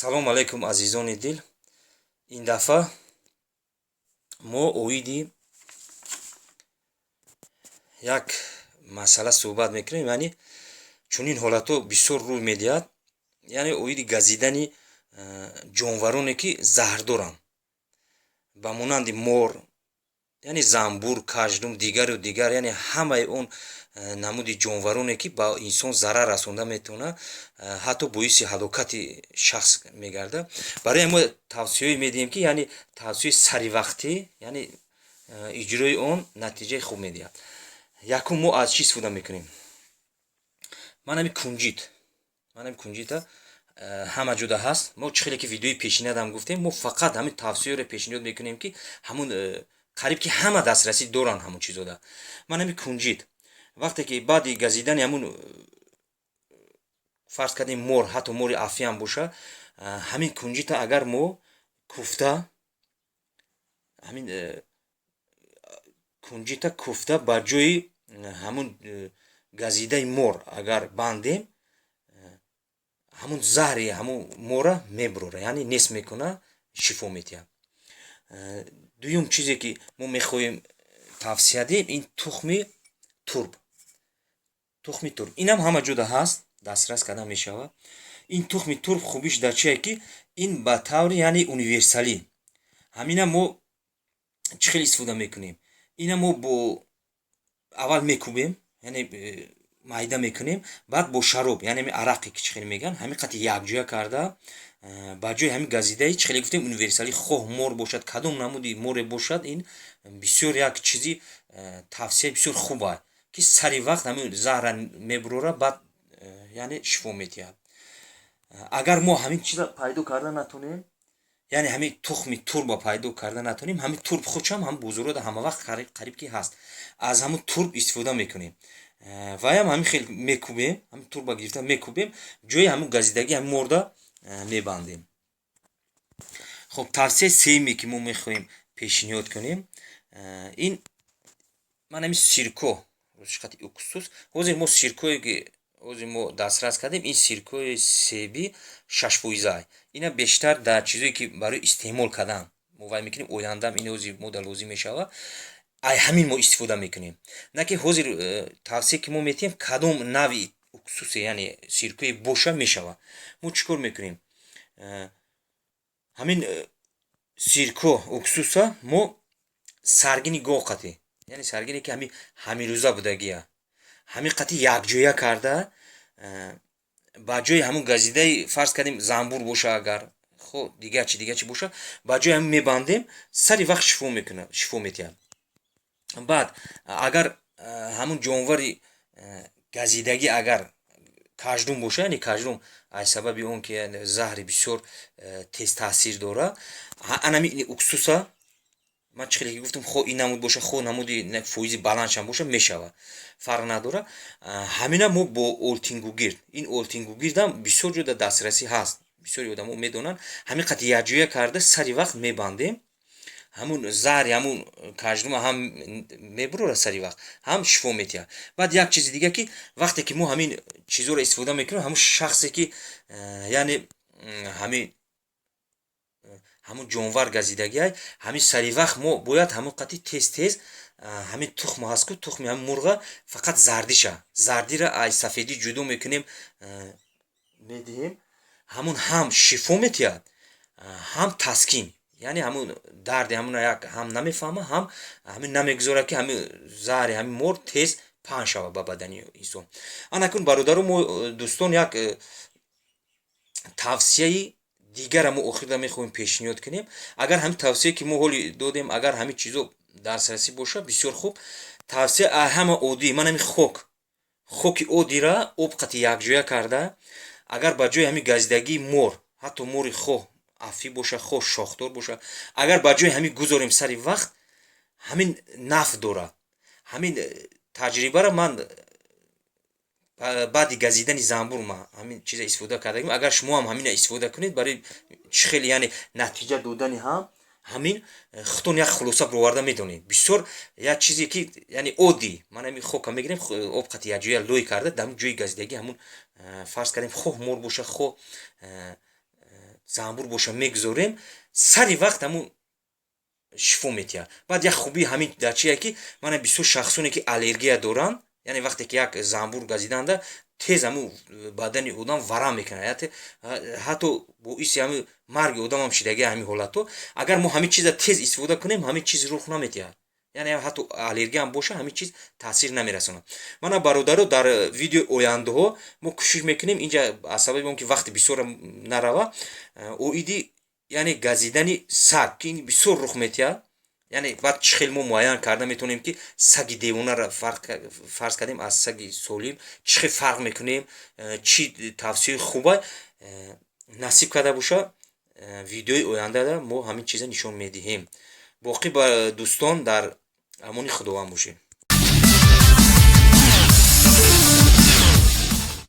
Салом алейкум, азизони дил! Ин дафъа мо оиди як масъала суҳбат мекунем, яъне чунин ҳолатҳо бисёр рӯй медиҳад, яъне оиди газидани ҷонвароне, ки заҳрдоранд, ба монанди мор, яъне занбур, каждум, дигару дигар, яъне ҳамаи он намуди ҷонвароне, ки ба инсон зарар расонда метавонад, ҳатто боиси ҳалокати шахс мегардад. Барои мо тавсияе медиҳем, ки яъне тавсияи саривақтӣ, яъне иҷрои он натиҷаи хуб медиҳад. Якум, мо аз чӣ истифода мекунем? Ман ҳами кунҷит, ман ҳами кунҷита ҳама ҷода ҳаст. Мо чӣ хеле ки видеои пешинадам гуфтем, мо фақат ҳамин тавсияро пешниҳод мекунем, ки ҳамун қариб ки ҳама дастрасӣ доранд ҳамун чизода. Ман ҳами кунҷит, вақте ки баъди газидани ҳамун, фарз кардем, мор, ҳатто мори афиам боша, ҳамин кунҷита агар мо куфта, ҳамин кунҷита куфта, ба ҷои ҳамун газидаи мор агар бандем, ҳамун заҳри ҳамун мора мебурора, яъне нест мекуна, шифо медиҳад. Дуюм чизе, ки мо мехоҳем тавсия диҳем, ин тухми турб. Тухми турб инам ҳама ҷода ҳаст, дастрас карда мешавад. Ин тухми турб хубиш дар чие, ки ин ба таври, яъне, универсалӣ. Ҳамина мо чӣ хел истифода мекунем? Ина мо бо аввал мекубем, яъне майда мекунем, баъд бо шароб, яъне ҳами арақе, ки чӣ хел мегӯянд, ҳамин қати якҷоя карда, ба ҷои ҳамин газидаи, чӣ хеле гуфтем, универсалӣ, хоҳ мор бошад, кадом намуди море бошад, ин бисёр як чизи тавсияи бисёр хуба, ки сари вақт ҳамин заҳра мебурора, баъд яъне шифо медиҳад. Агар мо ҳамин чиза пайдо карда натонем, яъне ҳамин тухми турба пайдо карда натонем, ҳамин турб худшам ҳам бозорода ҳама вақт қариб ки ҳаст, аз ҳамун турб истифода мекунем. Ваям ҳамин хел мекубем, ҳамин турба гирифта мекубем, ҷои ҳамун газидагӣ ҳамин морда мебандем. Хуб, тавсияи сеюме, ки мо мехоҳем пешниҳод кунем, ин ман ҳамин сирко, русши уксус. Ҳозир мо сиркое, ки ҳозир мо дастрас кардем, ин сиркои себи 6-фоиза. Ина бештар дар чизое, ки барои истеъмол кардан мо вай мекунем, ояндам ин ҳозир мода лозим мешавад, ай ҳамин мо истифода мекунем. На ки ҳозир тавсия, ки мо метиҳем, кадом нави уксусе, яъне сиркое боша, мешавад. Мо чӣ кор мекунем? Ҳамин сирко уксуса мо саргини гов қатӣ, яъне саргине, ки ҳамин ҳамирӯза будагия, ҳамин қати якҷоя карда, ба ҷои ҳамун газидаи, фарз кардем, занбур боша, агар хо дигар чи, дигар чи боша, ба ҷои ҳамин мебандем, сари вақт шифо мекунад, шифо медиҳад. Баъд агар ҳамун ҷонвари газидагӣ агар каждум боша, яъне каждум аз сабаби он ки заҳри бисёр тез таъсир дорад, анами уксуса ман чӣ хеле ки гуфтам, хо ин намуд боша, хо намуди фоизи баландшам боша, мешавад, фарқ надорад. Ҳамина мо бо олтингугирд, ин олтингугирдам бисёр ҷода дастрасӣ ҳаст, бисёри одамо медонанд, ҳамин қати якҷоя карда, сари вақт мебандем, ҳамун заҳри ҳамун каждума ҳам мебурора сари вақт, ҳам шифо медиҳад. Баъд як чизи дига, ки вақте ки мо ҳамин чизоро истифода мекунем, ҳамун шахсе, ки яъне ҳамин ҳамун ҷонвар газидагиай, ҳамин сари вақт мо бояд ҳамун қати тез тез ҳамин тухм ҳаст ку, тухми ҳамин мурға, фақат зардиша, зардира аз сафедӣ ҷудо мекунем, медиҳем, ҳамун ҳам шифо медиҳад, ҳам таскин, яъне ҳамун дарди ҳамуна як ҳам намефаҳма, ҳам ҳамин намегузорад, ки ҳамин заҳри ҳамин мор тез паҳн шавад ба бадани инсон. Анакун, бародару мо, дӯстон, як тавсияи дигара мо охирда мехоҳем пешниҳод кунем. Агар ҳамин тавсие, ки мо ҳоли додем, агар ҳамин чизо дастрасӣ бошад, бисёр хуб. Тавсия ҳама оддӣ, ман ҳамин хок, хоки оддира об қати якҷоя карда, агар ба ҷои ҳамин газидагии мор, ҳатто мори хоҳ афӣ боша, хоҳ шохдор боша, агар ба ҷои ҳамин гузорем, сари вақт ҳамин нафъ дорад. Ҳамин таҷрибаро ман баъди газидани занбур ма ҳамин чиза истифода кардагим. Агар шумо ҳам ҳамина истифода кунед, барои чӣ хеле, яъне натиҷа додани ҳам ҳамин худтон як хулоса бироварда медонед. Бисёр як чизе, ки яъне оддӣ, ман ҳамин хока мегирем, об қати якҷоя лой карда, дар ҷои газидагӣ ҳамун, фарз кардем, хоҳ мор боша, хоҳ Занбур боша, мегузорем, сари вақт ҳамун шифо метиҳад. Баъд як хубии ҳамин дар чие, ки мана бисёр шахсоне, ки аллергия доранд, яъне вақте ки як занбур газиданда, тез ҳамун бадани одам варам мекунад, ҳатто боиси ҳамин марги одамам шидаги. Ҳамин ҳолатҳо, агар мо ҳамин чиза тез истифода кунем, ҳамин чиз рух наметиҳад, яъне ҳатто аллергиям боша, ҳамин чиз таъсир намерасонад. Мана, бародаро, дар видеои ояндаҳо мо кӯшиш мекунем, инҷа аз сабаби он ки вақти бисёра нарава, оиди, яъне, газидани саг, ки ин бисёр рух метиҳад, яъне баъд чӣ хел мо муайян карда метавонем, ки саги девонаро, фарз кардем, аз саги солим чӣ хел фарқ мекунем, чӣ тавсияи хуба. Насиб карда боша, видеои ояндада мо ҳамин чиза нишон медиҳем. Боқӣ ба дӯстон дар амони Худованд бошед.